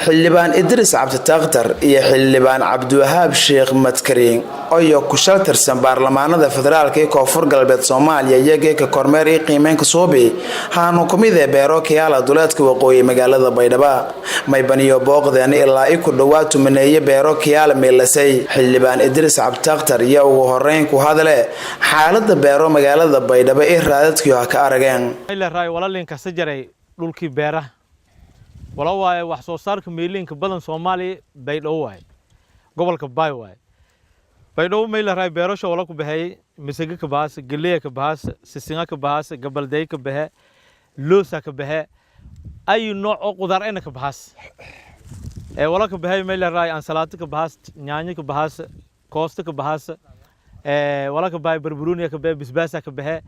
Xildhibaan Idriis Cabditakhtar iyo Xildhibaan Cabdiwahaab Sheekh Madkariin oo ku shal tirsan baarlamaanada federaalka ee Koonfur Galbeed Soomaaliya iyageeka kormeer iyo qiimeynka suubi haanu kumid ee beero kiyaala duleedka waqooyi magaalada Baydhabo. Maybaniyo booqdeen ilaa i ku dhowaad tumaneeye beero kiyaala meelasay. Xildhibaan Idriis Cabditakhtar iyo ugu horeyn ku hadale xaalada beero magaalada Baydhabo i raadadkiyo ha ka arageen. Walalinka jaray dhulkii beeraha wala waaye, wax soo saarka meeliinka badan Soomaaliya Baydhabo waaye, gobolka Baay waaye. Baydhabo mayla beerasho wala ku baxeeyay: misago ka bahaas, galeya ka bahaas, sisinga ka bahaas, gabalday ka baxe, loosa ka baxe, ay nooc oo qudaar ayna ka bahaas. Ee wala ka baxay mayla raay ansalaato ka bahaas, yaanyo ka bahaas, koosto ka bahaas, ee wala ka baxay barbarooni ka baxe, basbaasa ka baxe,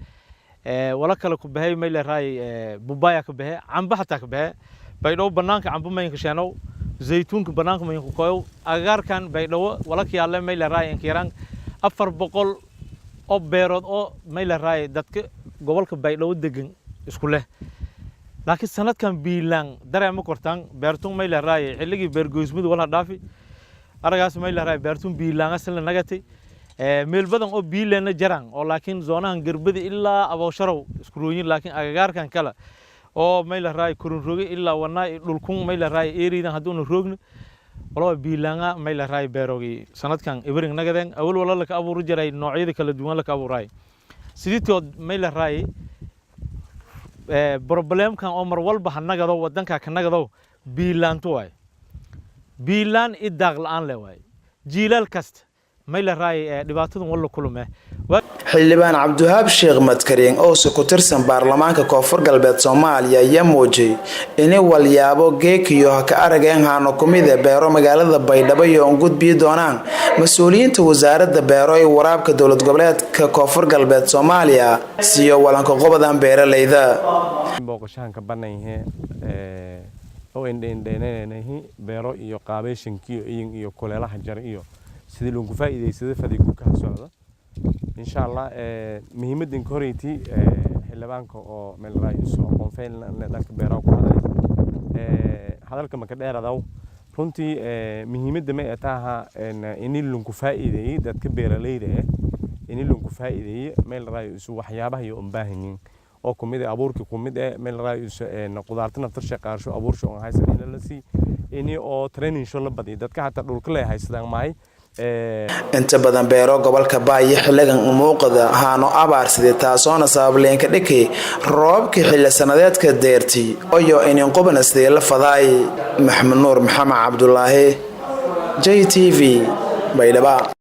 ee wala kale ku baxay mayla raay bubaya ka baxe, camba xataa ka baxe. Baydhabo banaanka cambo maynka sheenow, zaytuunka banaanka maynka koyow. Agagaarkan Baydhabo wala ka yaale mayla raay inkiraan 400 oo beerood oo mayla raay dadka gobolka Baydhabo degan isku leh. Laakiin sanadkan biilaan dareema kortaan beertun mayla raay xilligii beergoysmadu wala dhaafi aragaas mayla raay beertun biilaan asla nagatay. Meel badan oo biileena jaraan oo laakiin zoonahan Garbada ilaa Abowsharow isku rooyin, laakiin agagaarkan kale oo mayla raay Kurunroge ilaa Wanaa dhulkun mayla raay eriidan hadduuna roogna walaba biilaanga mayla raay beerogi sanadkan ibring nagadeen. Awal wala laka abuuri jiray noocyada kala duwan laka abuuray sidiitood mayla raay problemkan oo mar walba ha nagado wadanka ka nagado biilaanto waay, biilaan i daaq la-aan le waay. Jiilaal kasta mayla raay dhibaatadan walla kulume. Xildhibaan Cabdiwahaab Sheekh Madkariin oose ku tirsan baarlamaanka Koonfur Galbeed Soomaaliya ayaa muujiyay inay walyaabo geekiyo ha ka arageen haano kumide beero magaalada Baydhabo iyo un gudbiyi doonaan mas-uuliyiinta wasaaradda beero ee waraabka dowlad goboleedka Koonfur Galbeed Soomaaliya siyo walanka qobadan beeralayda. Booqashahan ka banayhe oo indheindheynaynahi beero iyo qaabeyshankiyo iyin iyo kuleelaha jar iyo sidii lagu faa'iidaysado fadiguka socda, insha Allah. Muhiimaddan ka horeyti xildhibaanka oo meel raayis oo qoonfeyn dhanka beeraha ku hadlay, hadalka maka dheeradaw. Runtii muhiimadda ma taaha ini lanku faa'iideeyey dadka beeralayda ah, ini lanku faa'iideeyey meel raayis waxyaabaha iyo unbaahanyiin oo kumid ah abuurkii, kumid ah meel raayis qudaarta naftarsha qaarsho abuursho on haysan in la sii, ini oo training sho la badiyo dadka xataa dhulka leh haysadaan mahay. Inta badan beero gobolka Baay xiligan umuuqada haano abaarsaday, taasoona sabableenka dhikay roobabkii xilli sanadeedka deertay oyo inin qubana sidii la fadaay. Maxamed Nuur Maxamed Cabdulaahi, JTV, Baydhaba.